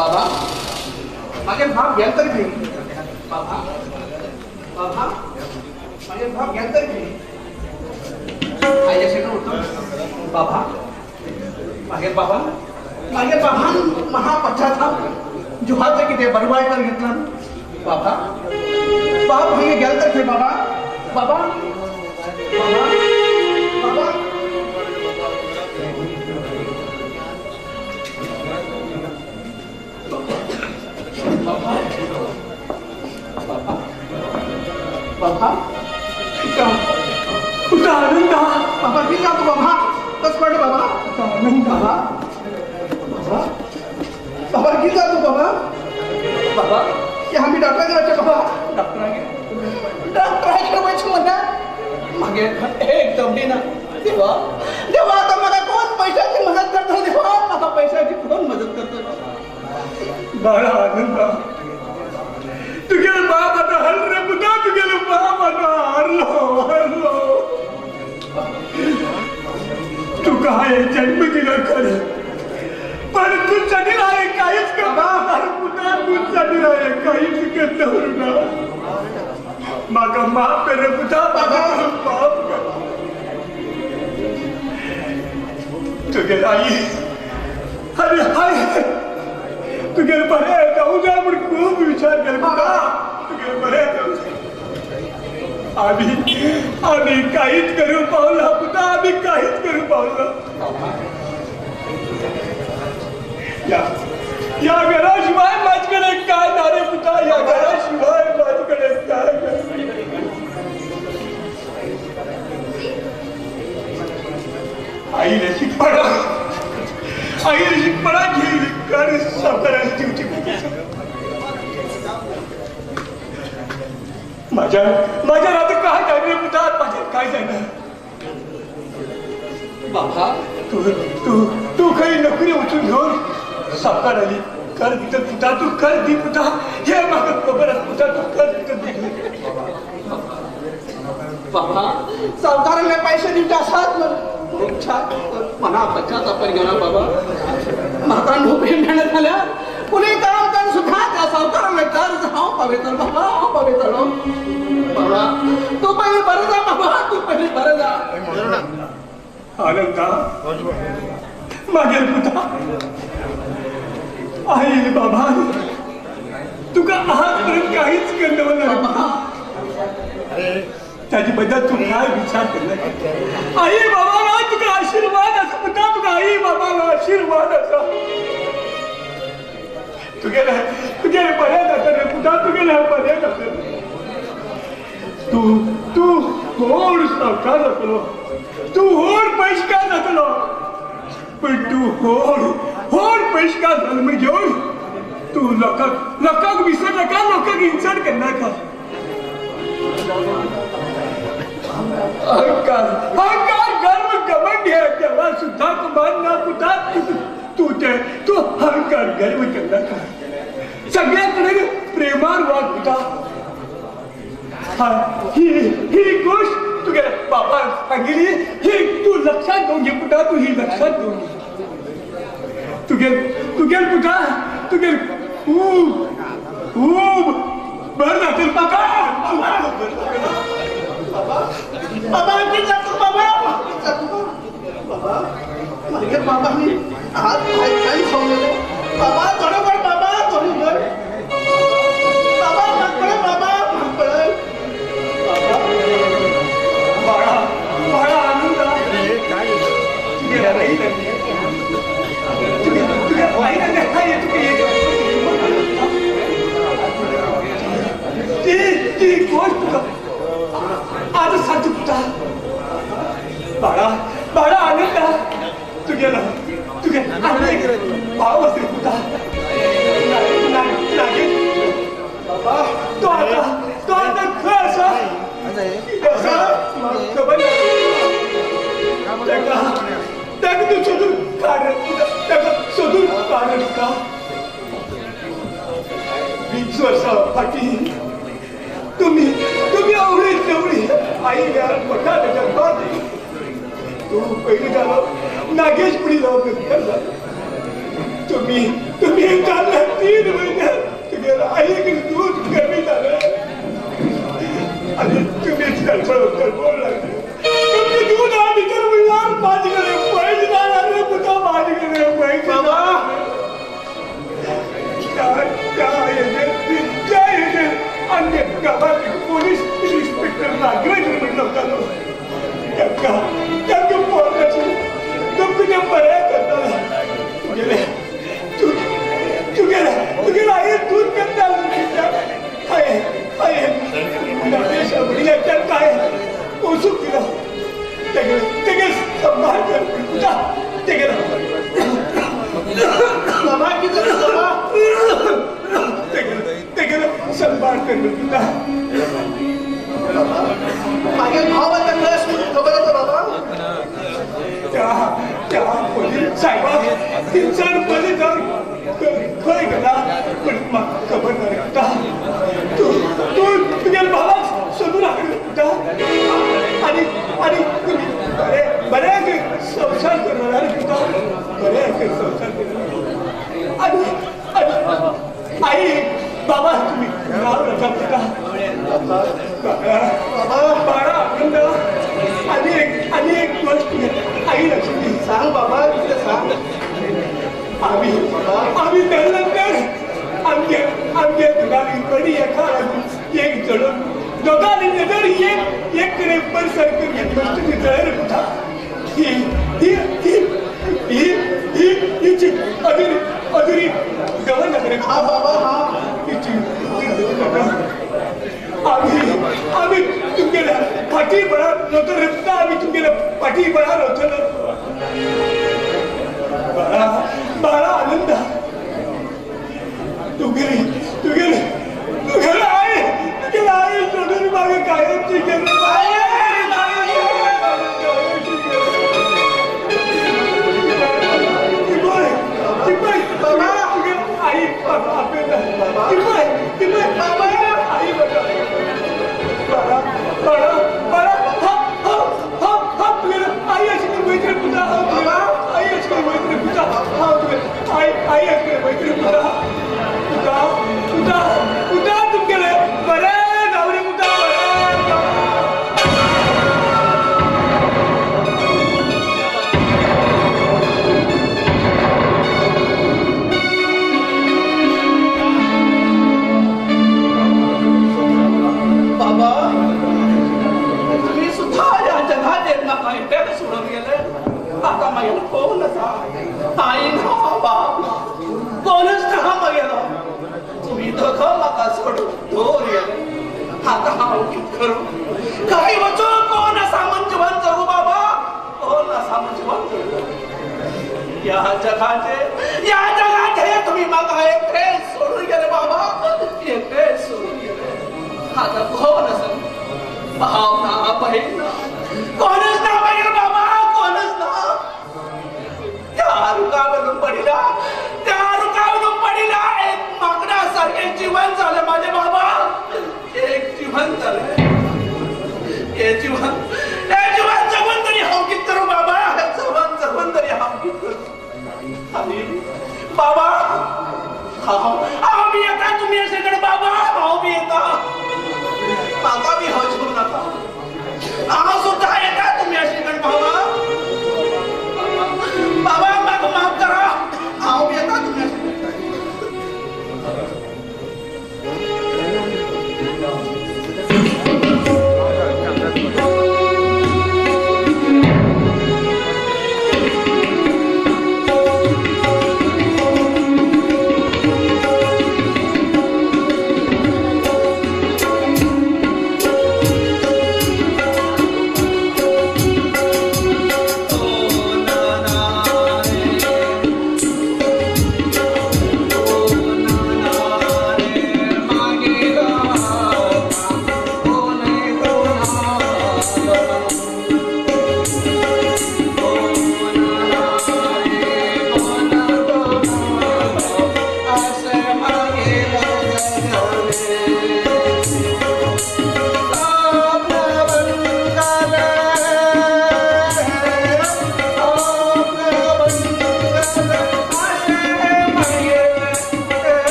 बाबा मागे भाव गेल तरी खंय? बाबा बाबा मागे भाव गेल तरी खंय? आयच्या शेण उठतो बाबा मागे बाबा मागे बाबान महापश्चाताप जुहाचं कितें बरं वायट घेतला. बाबा बाप मागे गेल तर खंय? बाबा बाबा बाबा बाबा बाबा बाबा बाबा तुझा आनंद बाबा किती जातो बाबा कस पडलं बाबा आनंद बाबा बाबा बाबा किती जातो बाबा बाबा की आम्ही डॉक्टरांकडे बाबा डॉक्टरांकडे डॉक्टरांकडे वयचें म्हणा मागे एकदम दिना देवा देवा आता म्हाका कोण पैशाची मदत करतलो देवा म्हाका पैशाची कोण मदत करतलो बाळा आनंद तुगेलो बाप आता हर रे पुता तुगेलो बाप आता हरलो हरलो. तुका हांवें जन्म दिलो खरें पण तुझ्यासाठी हांवें कांयच करना पुता तुझ्यासाठी हांवें कांयच करना ना. म्हाका माफ कर रे पुता म्हाका माफ कर. तुगेली आई आनी हांवें तुगेले बरें जावं जाय म्हूण खूब विचार केलो पुता तुगेले बरें जावं जाय. आमी आमी कांयच करूंक पावला पुता आमी कांयच करूंक पावला. या या घरा शिवाय म्हाजे कडेन काय ना रे पुता या घरा शिवाय म्हाजे कडेन काय ना. आईले शिकपणा आईले शिकपणा घेईल कर सावकाराची दिवची. माझ्या माझ्या आता काय जायना रे पुता माझ्या काय जायना. बाबा तू तू तू खंय नोकरी वचून घेवन सावकार आली कर दिता पुता तू कर दी पुता हे म्हाका खबर आसा पुता तू कर दिता. बाबा सावकारांले पैसे दिवचे आसात मना पश्चाताप घेवना बाबा म्हाका नोकरी मेळना जाल्यार कोणूय काम कर सुद्दां त्या सावकारांले कर्ज हांव पावयतलो बाबा हांव पावयतलो. बाबा तूं पयलीं बरें जा बाबा तूं पयलीं बरें जा. आनंदा मागीर पुता आई बाबा तुका आजपर्यंत काहीच करना ना त्याची बद्दल तू काय विचार करना. आई बाबाला तुका आशीर्वाद आसा पुता तुका आई बाबाला आशीर्वाद आसा. तुगेले तुगेले बरें जाता रे पुता तुगेले बरें जाता. तूं तूं व्हड सावकार जातलो तूं व्हड पयशकार जातलो पण तूं व्हड व्हड पयशकार जालो म्हण घेवन तूं लोकांक लोकांक विसर नाका लोकांक इन्सल्ट करनाका. अहंकार अहंकार गर्व घमंड हे तेव्हा सुद्धा मान ना पुता तू ते तू अहंकार गर्व करनाका. सगळ्याकडे प्रेमान वाग पुता. ही ही गोष्ट तुगे बापान सांगितली ही तू लक्षात घेऊन घे पुता तू ही लक्षात घेऊन घे. तुगे तुगे पुता तुगे खूब खूब बरं जातील बाबा. बाबा बाबा किती जातो बाबा जातो बाबा मागे बाबांनी हात पाय काही सोडलेले बाबा थोडं कर बाबा थोडं कर बाबा माग पळय बाबा माग पळय बाबा बाळा बाळा आनंद तुगे तुगे तुगे आई तुगे ती ती गोष्ट तुका आज सांगतो पुता. बाळा बाळा आनंद तुगेला तुगे आनी भाव आसा पुता बाबा तो आता खंय आसा कितें आसा म्हाका खबर ना. ताका ताका तूं सोदून काड रे पुता ताका सोदून काड रे पुता. 20 वर्सां फाटीं तुम्ही तुम्ही आवडी तेवढी आई मोठा जन्मात तू पहिले झालो नागेश पुढे जाऊ नंतर झालो. तुम्ही तुम्ही चालले तुगेले तुगेले आई दूध करता हाय हाय नागेशा वडिलाच्यान काय पोसूक दिला तेगे तेगे सांबाळ कर पुता तेगे बाबा कितें बाबा तेगे तेगे सांबाळ कर पुता मागे भाव आतां खंय आसा म्हणून खबर आसा बाबा त्या त्या पोलीस साहेबा तिनसान पयलीं जावन खंय गेला पण म्हाका खबर ना रे पुता तूं तूं तुगेल्या भावाक सोदून हाड पुता आनी आनी तुमी बरें बरें संवसार करणार रे पुता बरें संवसार करणार आनी आनी आई बाबा तुम्ही नाव नका पुता बाबा बाळा आनंद आणि एक गोष्ट आई लक्ष्मी सांग बाबा कितें सांग आम्ही आम्ही त्यानंतर आमगे आमगे दोगांनी बरी एका एक जडून दोगांनी नजर एक एक कडे पर सारखी गोष्ट ती जळेर पुता ही ही ही ही ही हिची अधुरी अधुरी गवर नका रे हा बाबा हा हिची अधुरी गवर नका आम्ही आम्ही तुमगेल्या फाटी बळार नव्हतो रे पुता आम्ही तुमगेल्या फाटी बळार नव्हतो बाळा बाळा आनंद तुगेली तुगेली तुगेली आई तुगेली आई सोडून मागे कायमची गेली आई बाबा आई बाळा बाळा बाळा हा हा हा हा तुगेली आई अशी मैत्री पुता बाबा आई अशी मैत्री पुता हा तुगेली आई आई अशी मैत्री पुता पुता पुता पुता तुमगेले बरे जावरे पुता बरे. बाबा तुम्ही सुद्धा या जगात म्हाका एकट्याक सोडून गेले आता मागेलो कोण आसा आई ना बाप ना कोणच ना मागेलो तुम्ही दोघं म्हाका सोडून दूर गेले आता हांव कितें करूं काय वचो कोण आसा म्हण जीवन जगू बाबा कोण आसा म्हण जीवन जगू या जगाचे तुम्ही म्हाका एकटे सोडून गेले बाबा एकटे सोडून गेले आता कोण आसा भाव ना बहीण ना कोणच ना मागीर बाबा कोणच ना त्या रुखावरून पडिला त्या रुखावरून पडिला एक माकडासारखे जीवन झालं माझे बाबा एक जीवन झालं हे जीवन हे जीवन जगून तरी हांव कितें करूं बाबा जीवन जगून तरी हांव कितें करूं आनी बाबा हांव हांव बी येता तुमी अशे कडेन बाबा हांव बी येता म्हाका बी हो जीव नाका हांव सुद्दां येता तुमी अशे कडेन बाबा बाबा म्हाका माफ करा हांव बी येता तुमी अशे कडेन.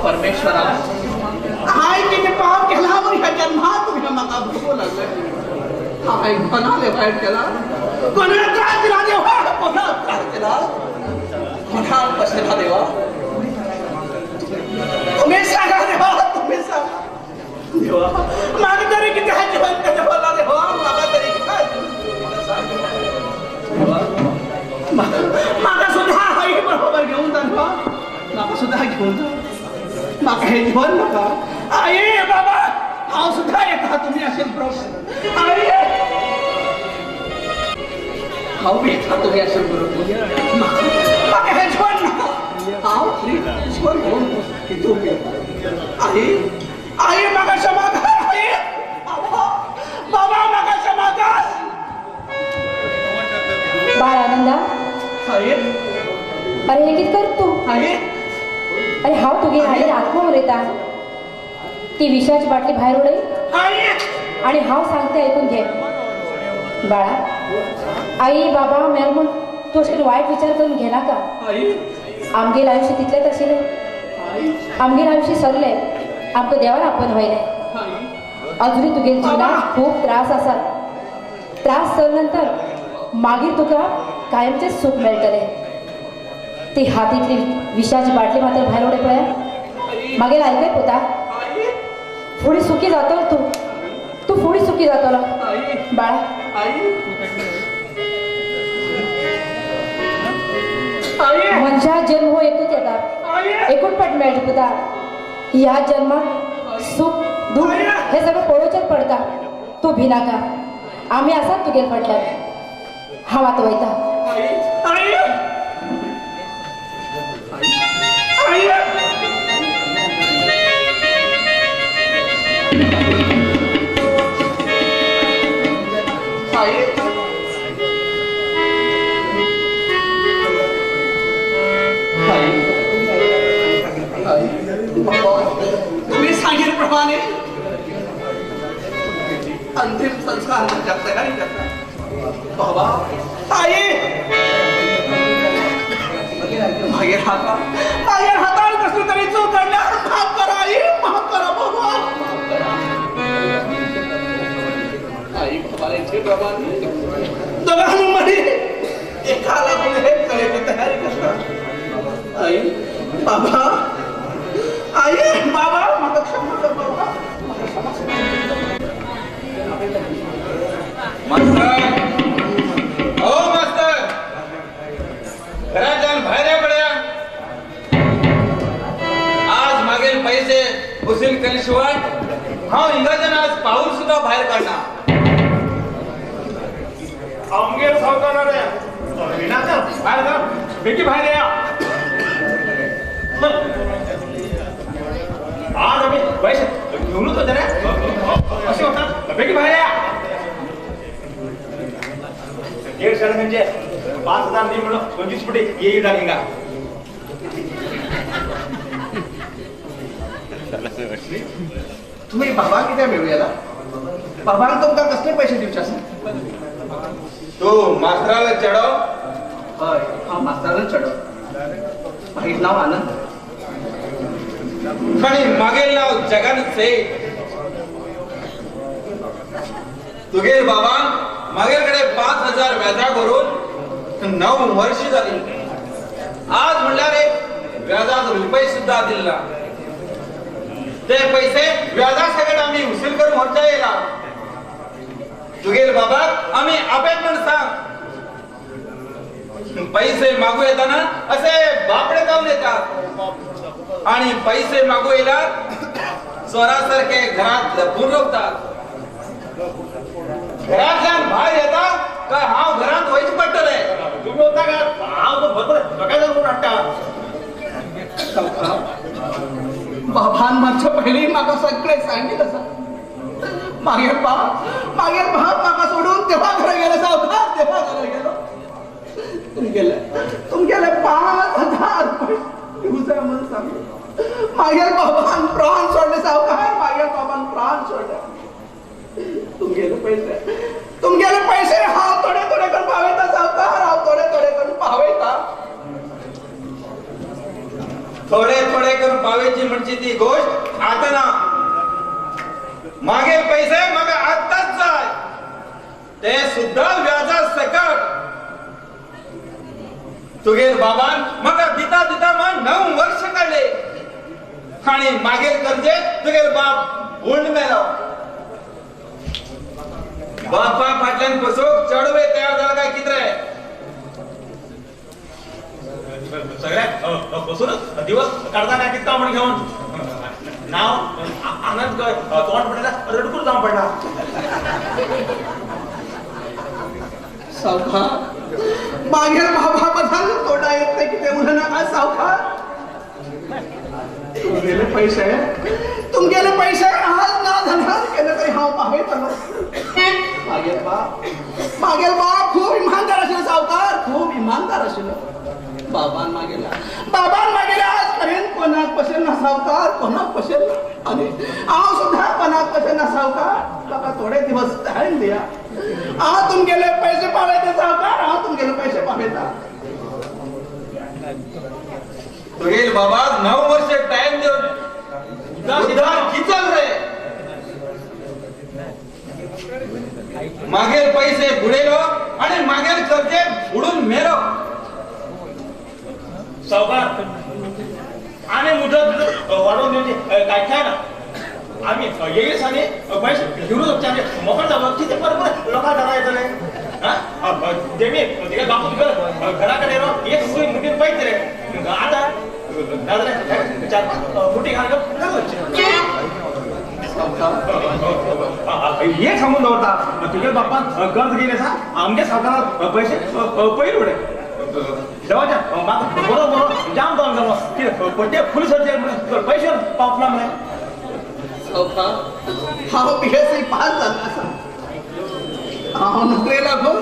परमेश्वरा हाय किती पाप केला ह्या जन्मात तुझ्या म्हाका भोगू लागले. हाय कोणाले वायट केला, कोणाला त्रास दिला देवा, कोणाला त्रास दिला, कोणाला पसरला देवा, तुम्ही सांगा देवा, तुम्ही सांगा देवा, मागा तरी किती हा जिवंत देवाला देवा, मागा तरी किती देवा, मागा सुद्धा आई बरोबर घेऊन जा देवा, माका सुद्धा घेऊन जा, माका हे जीवन नका. आई बाबा हांव सुद्धा येता तुम्ही असेल बरोबर, आई हांव बी येता तुम्ही असेल बरोबर, म्हाका हे जीवन नका, हांव जीवन घेवन कितू आई आई म्हाका क्षमा कर, आई बाबा बाबा म्हाका क्षमा कर. बाळ आनंदा, आई अरे हे कित कर तू? आई अरे हांव तुगे हाडीर आत्मा उलयता, ती विशाची बाटली भायर उडय आणि हांव सांगते ऐकून घे. बाळा आई बाबा मेल म्हूण तूं अशें वायट विचार करून घेनाका. आमगेलें आयुश्य तितलेंच आशिल्लें, आमगेलें आयुश्य सरलें, आमकां देवान आपोवन व्हयलें. अजुनूय तुगेल्या जिवनात खूब त्रास आसात, त्रास सरले नंतर मागीर तुका कायमचें सूख मेळटलें. ती हातींतली विशाची बाटली मात्र भायर उडय पळय, मागीर आयकय पुता, फुडें सुखी जातलो तूं, तूं फुडें सुखी जातलो बाळा. मनशा जन्म हो एकूच येता, एकूच पट मेळटा पुता. ह्या जन्मात सुख दुःख हे सगळें पळोवचेंच पडटा. तूं भिनाका, आमी आसात तुगेले फाटल्यान. हांव आतां वयता. तुम्ही सांगेलप्रमाणे अंतिम संस्कार माझ्या तयारी करता. बाबा आई मागीर हाता मागीर हातार कसली तरी चूक घडल्यार माफ करा आई, माफ करा बाबा. बाबा दोघांमध्ये एकाला कोणी एक करायची तयारी करता. आई बाबा, आई बाबा म्हाका क्षमा कर बाबा, म्हाका क्षमा कर. मास्तर, हो मास्तर, घराच्यान भायर पड्या. आज मागील पैसे वसूल केल्याशिवाय हांव हिंगाच्यान आज पाऊल सुद्धा भायर काडना. आमगेर सावकार रे बाहेर जा, बेगी बाहेर या. आज आम्ही पैसे घेऊनच होते रे, असे होतात. बेगी बाहेर या. 1.5 शाळा म्हणजे 5,000 नाही म्हणून 25 फुटे येईल हिंगा. तुम्ही बाबा किती मिळूया? बाबांक तुमकां कसले पैसे दिवचे आसा? तू मास्तराला चढव. हय, हांव मास्तराला चडव. मागीर नाव आनंद आणि मागील नाव जगन सेठ. तुगेर बाबान मागेकडे 5,000 व्याजा करून 9 वर्ष झाली. आज म्हणल्यार एक व्याजात रुपये सुद्धा दिला. ते पैसे व्याजा सगळे आम्ही वसूल करून व्हरच्या येला. तुगेर बाबाक आम्ही आपेत म्हण सांग. पैसे मागू येताना असे बापडे जाऊन येतात आणि पैसे मागू येला चोरासारखे घरात लपून रावतात. घरातल्यान भायर येतात काय हांव घरात वयचें पडटलें. तुम्ही होता का? हांव बरोबर सगळ्या जाऊन हाडटा. बाबान मातशें पयलीं म्हाका सगळें सांगीत आसा. मागीर बाप, मागीर बाप म्हाका सोडून देवा घरा गेलो सावकार, देवा घरा गेलो. तुमगेले तुमगेले 5,000 पयशे दिवं जाय म्हणून सांगले. मागीर बाबान प्राण सोडले सावकार, मागीर बाबान प्राण सोडले. तुमगेले पैसे, तुमगेले पैसे हांव थोडे थोडे करून पावयता सावकार, हांव थोडे थोडे करून पावयता. थोडे थोडे करून पावेची म्हणजे ती गोष्ट आता ना. मागे पैसे मागे आत्ताच जाय, ते सुद्धा व्याजा सकट. तुगेर बाबान म्हाका दिता दिता म्हण 9 वर्ष काडले आणि मागील कर्जे तुगेर बाप उंड मेलो. बापा फाटल्यान बसोवंक चेडवे तयार जाला काय कितें रे? सगळ्यात बसूनच दिवस काढता काय कितका म्हण घेऊन नाव आनंद तोंड पडला रडकूर जावं पडला. सावकार, मागीर बाबा बदल तोंडा येत नाही कितें उलयनाका सावकार. तुमगेले पैसे, तुमगेले पैसे आज ना जाल्यार केन्ना तरी हांव पावयतलो. मागीर बाप, मागीर बाप खूब इमानदार आशिल्लो सावकार, खूब इमानदार आशिल्लो. बाबान मागेला, बाबान मागेला आज पर्यंत कोणाक पशेल ना सावकार, कोणाक पशेल ना. आनी हांव सुद्दां कोणाक पशेल ना सावकार. म्हाका थोडे दिवस टायम दिया. हांव तुमगेले पैसे पावयता सावकार, हांव तुमगेले पैसे पावयता. तुगेल बाबा 9 वर्ष टायम दिवन उधार किचल रे. मागेल पैसे बुडेलो आणि मागेल कर्जे बुडून मेलो. सावकार, आनी मुदत वाडोवन दिवची काय काय ना. आमी येयले आनी पैसे घेवनूच वचचे, आमी मोकळ जावप कितें बरोबर लोकांक घरा येतले. तेमी तुगे बापू तुगे घरा कडेन एक सुय मुठीन पळयत रे. आतां नाजाल्यार 4-5 मुठी घालून घरा वचचें. एक सांगून दवरता, तुगे बापान कर्ज घेयलें आसा आमगे सावकारान पैसे पयलीं उडय. देवाच्या म्हाका बरो बरो जाम जावन जालो कितें पड्डे फूल सरचे पैसे पावतना म्हळें. सावकार, हांव BSc पास जाल्लो आसा. हांव नोकरे लागून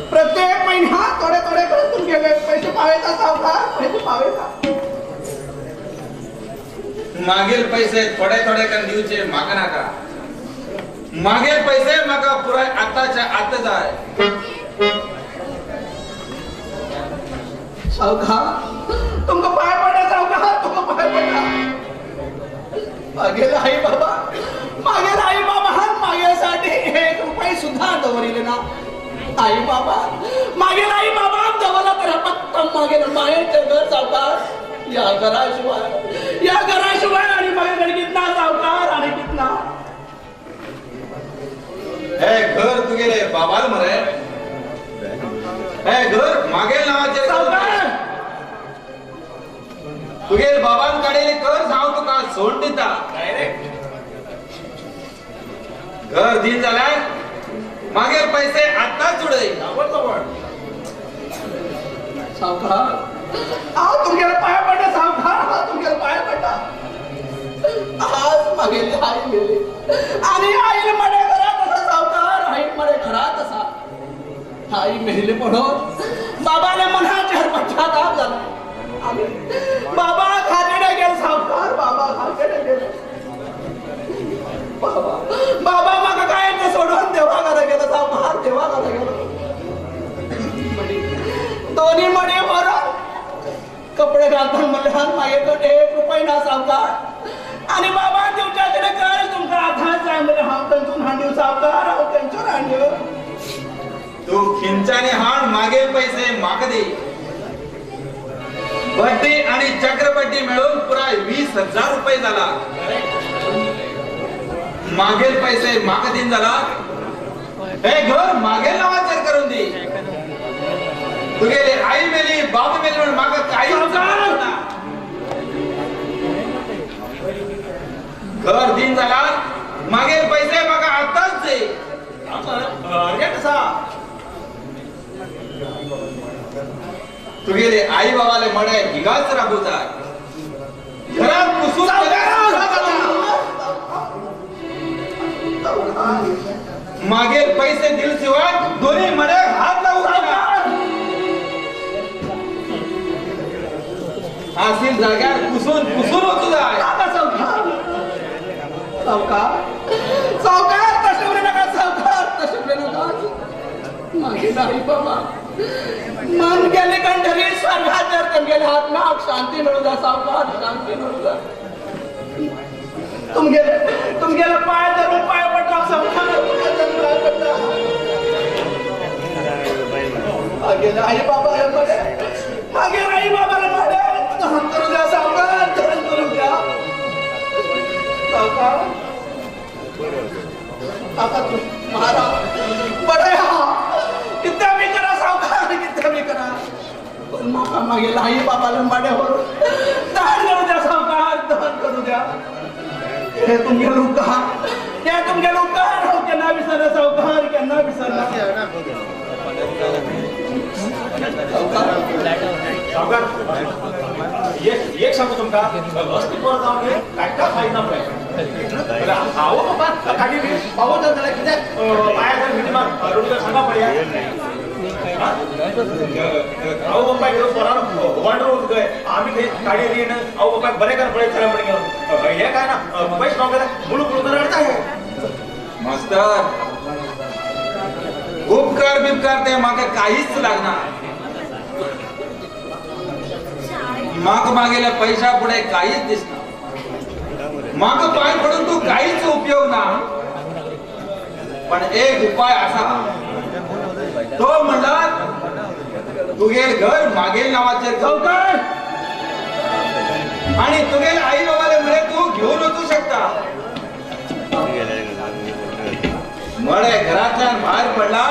प्रत्येक म्हयन्याक थोडे थोडे करून तुमगेले पैसे पावयता सावकार, पैसे पावयता. मागील पैसे थोडे थोडे करून दिवचे म्हाका नाका. मागील पैसे म्हाका पुराय आताच्या आता जाय. सावकार, तुमकां पांय पडटा सावकार, तुमकां पांय पडटा. मागेल आई बाबा, मागेल आई बाबान मागेसाठी 1 रुपये सुद्धा दवरिले ना. आई बाबा मागेल आई बाबा दवरला तर फक्त मागेल मायेचें घर सावकार या घराशिवाय या घराशिवाय आणि मागे कितना सावकार आणि कितना हे घर तुगेले बाबाल मरे हे घर मागेल नावाचेर सावकार तुगेल बाबान काडलेले कर्ज हांव तुका सोड दिता. घर दिन जाल्यार मागेल पैसे आताच उडय. सावकार हांव तुमगेले पांय पडटा सावकार हांव तुमगेले पांय पडटा. आज मागेली आई मेली आनी आईले मडें घरांत आसा सावकार आई मडें घरांत आसा. आई मेली म्हणून बाबाले मनाचेर पश्चाताप जाला आनी बाबा खाजेडे गेले सावकार बाबा खाजेडे गेले. बाबा बाबा म्हाका काय ते सोडून देवा घरा गेलो सावकार देवा घरा गेलो. दोन्ही मडे व्हरून कपडे घालता म्हणल्यार मागीर तो एक रुपय ना सावकार आनी बाबा दिवच्या कडेन कर्ज तुमकां आतांच जाय म्हणल्यार हांव थंयसून हांडीव सावकार हांव थंयसून हांडीव. तू खिंचाने हाण मागेल पैसे म्हाका दी. बड्डी आणि चक्रबड्डी मिळून पुराय 20,000 रुपये झाला. मागेल पैसे म्हाका दिन झाला. हे घर मागेल नावाचेर करून दी. तुगेली आई मेली बाबा मेली म्हणून म्हाका काही ना. घर दिन झाला मागेल पैसे म्हाका आताच दे. तुगेले आई बाबाले मडे हिगाच राबू जाय. घरात पुसून मागेल पैसे दिल शिवाय दोन्ही मडे हात लावू नका. असील जाग्यार पुसून पुसून वचू जाय. सावकार सावकार तशें उलय नाका सावकार तशें उलय नाका. मागीर आई बाबा मन गेले कंठरी स्वर्गाचेर तुमगेले आत्म्याक शांती मेळूं जाय सावकार शांती मेळूं जाय. तुमगेले तुमगेले पांय धरून पांय पडटा सावकार पांय पडटा. मागेले आई बाबा मडे मागेर आई बाबाले मडे दहन करूं द्या सावकार दहन करूं द्या सावकार. काका तू महाराज बडया कितना बी करा सावकार कितना बी करा पण म्हाका मागेल आई बाबाले मडे व्हरून दहन करूं द्या सावकार दहन करूं द्या. हे तुमगेले उपकार हे तुमगेले उपकार हांव केन्ना विसरना सावकार केन्ना विसरना. सावकार एक सांगू तुमकां असली परत हांव न्ही काडटा फायद ना पळय. हांव बाबा काडी पावत जाल्यार कित्याक पांयार मिठी मार रोडकर सांगा पळया. हांव बापाय घेवन पोरान वंडर गय आमी थंय काडी रीण हांव बापायक बरें कर पळय चल म्हण घेवन हें काय ना पयशे मागता मुळू मुळू रडटा हे. मास्तर उपकार बिपकार ते म्हाका काहीच लागना. म्हाका मागेल्या पैशा फुडें काहीच दिसना. म्हाका पांय पडून तूं काहीच उपयोग ना. पण एक उपाय आसा तो म्हणल्यार तुगेल घर मागेल नावाचेर सावकार आणि तुगेल आई बाबाले मडे तूं घेवन वचूं शकता. मडे घरांतल्यान भायर पडला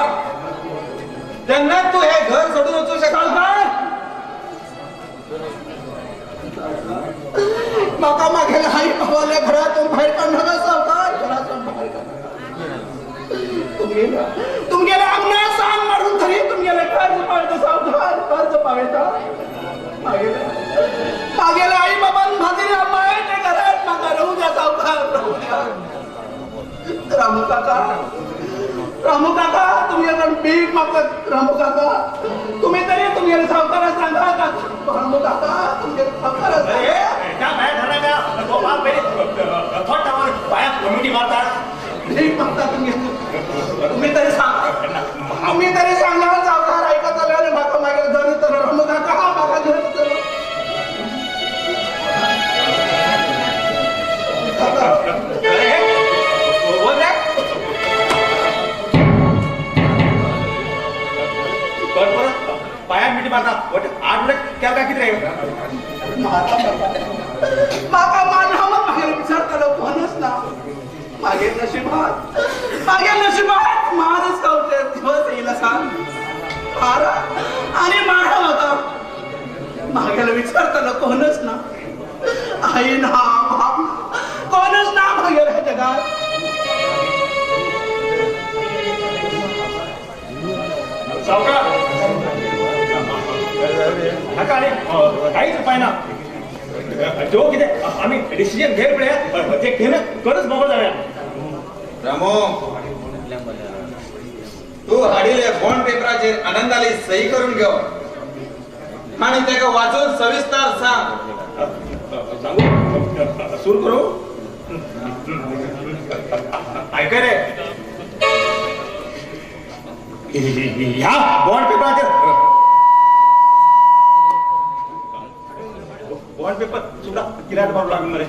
तेन्ना तूं हे घर सोडून वचूं शकता. म्हाका मागेल आई बाबाले घरातून भायर काडनाका सावकार घरातून भायर काडनाका. तुमगेले तुमगेले आंगणा सांग मारून तरी तुमगेले कर्ज पावयता सावकार कर्ज पावयता. मागेले मागेले आई बाबान म्हाजेर मायच्या घरात म्हाका रावूं द्या सावकार रावूं द्या. रामू काका रामू काका तुमगेले भीक मागता रामू काका तुम्ही तरी तुमगेले सावकारा सांगा रामू काका तुमगेले सावकारा सांगा. भीक मागता तुमगेले तुम्ही तरी सांगा तुम्ही तरी सांगा सावकार ऐकत जाल्यार म्हाका मागीर धरून तर रामू काका म्हाका धरून तर. मारता 8 मिनिट केला काय किती रे माका मारला मागेर विचारतालो कोणच ना मागेर नशिबात मागेर नशिबात मारच खावचे दिवस येयला सांग मारा आणि मारा म्हाका मागेलो विचारतालो कोणच ना आई ना बाप कोणच ना मागेल्या जगात. सावकार हाका आनी कांयच उपाय ना जो कितें आमी डिसिजन घेर पळया ते घेवन करच मोगो जावया. रामो तू हाडिले बॉन्ड पेपराचेर आनंदाली सही करून घेव आणि तेका वाचून सविस्तर सांग. सांगू सुरू करू ऐक रे ह्या बॉन्ड पेपराचेर बॉन्ड पेपर सुद्धा किरात मारू लागून मरे.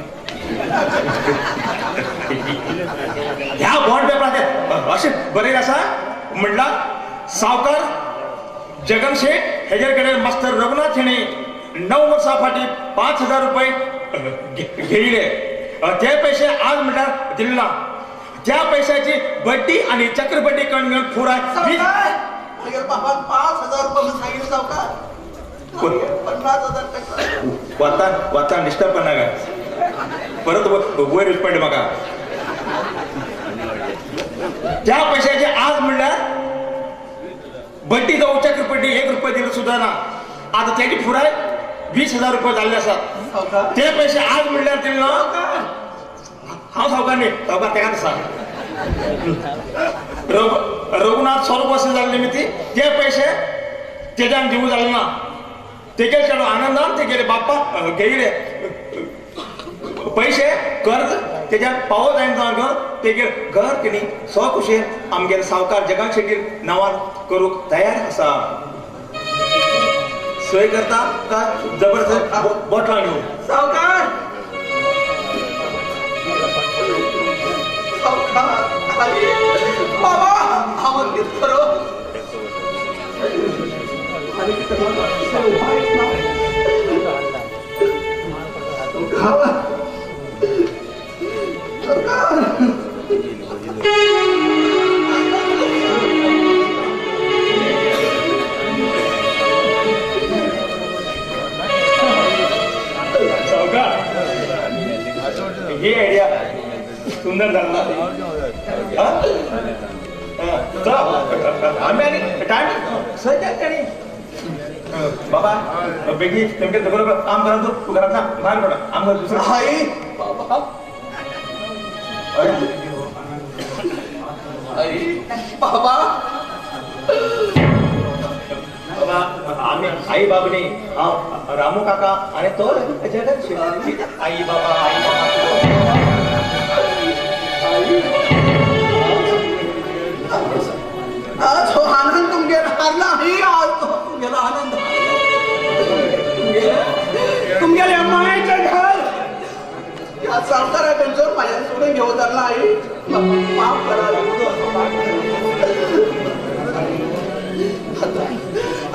ह्या बॉन्ड पेपराचेर अशें बरयलें आसा म्हणल्यार सावकार जगन शेठ हेजेर कडेन मास्तर रघुनाथ हेणे 9 वर्सां फाटीं 5,000 रुपये घेयले ते पैसे आज म्हणल्यार दिले ना. त्या पैशाची बड्डी आणि चक्रबड्डी करून घेऊन पुराय 5,000 रुपये सांगितलं सावकार 50,000 वाता वाता डिस्टर्ब करणार काय परत वयर पडले म्हाका. त्या पैशाचे आज म्हणल्यार बड्डी जावं चक्रबड्डी 1 रुपये दिले सुद्धा ना. आता त्याची पुराय 20,000 रुपये जाल्ले आसात ते पैसे आज म्हणल्यार दिले ना. हांव सावकार न्ही सावकार तेका आसा रघुनाथ स्वर्गवासी जाल्ले निमित्ती ते पैसे तेज्यान दिवूं जाले ना. तेगे चेडो आनंदान तेगेले बाप्पा घेयले पैसे कर्ज तेज्यान पावो जायना जावन घेवन तेगेर घर तेणी स्वखुशेन आमगेर सावकार जगन शेटीर नांवान करूंक तयार आसा. सय करता काय जबरदस्त बोटलां घेवन सावकार सावकार बाबा हांव कितें करूं आनी कितें उपाय ना. सावकार सावकार ही आयडिया सुंदर झाला. आम्ही आणि टायम सध्या आणि बाबा बेगी तुमके बरोबर काम करा तू घरात ना बाहेर पडा आमकां दुसरं आई बाबा आई बाबा बाबा आम्ही आई बाब न्ही हांव रामू काका आनी तो जगन शेट आई बाबा आई बाबा आज हो आनंद तुमगेर हारला ही आज तो तुमगेलो आनंद तुमगेल्या मायेचें घर ह्या सावकारा कडसून म्हाज्यान सोडून घेवन जाल्ला आई माफ करा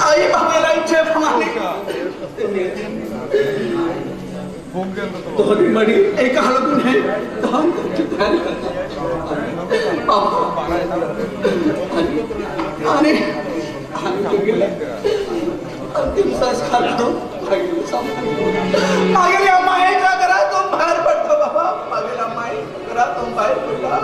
आई बाबाला इच्छे प्रमाणे दोन्ही मडी एका हलकून हे दहन करची तयारी करतात बाबा आणि आणि अंतिम संस्कार करून मागेल्या मायेच्या घरातून बाहेर पडतो बाबा मागेल्या मायेच्या घरातून बाहेर पडला.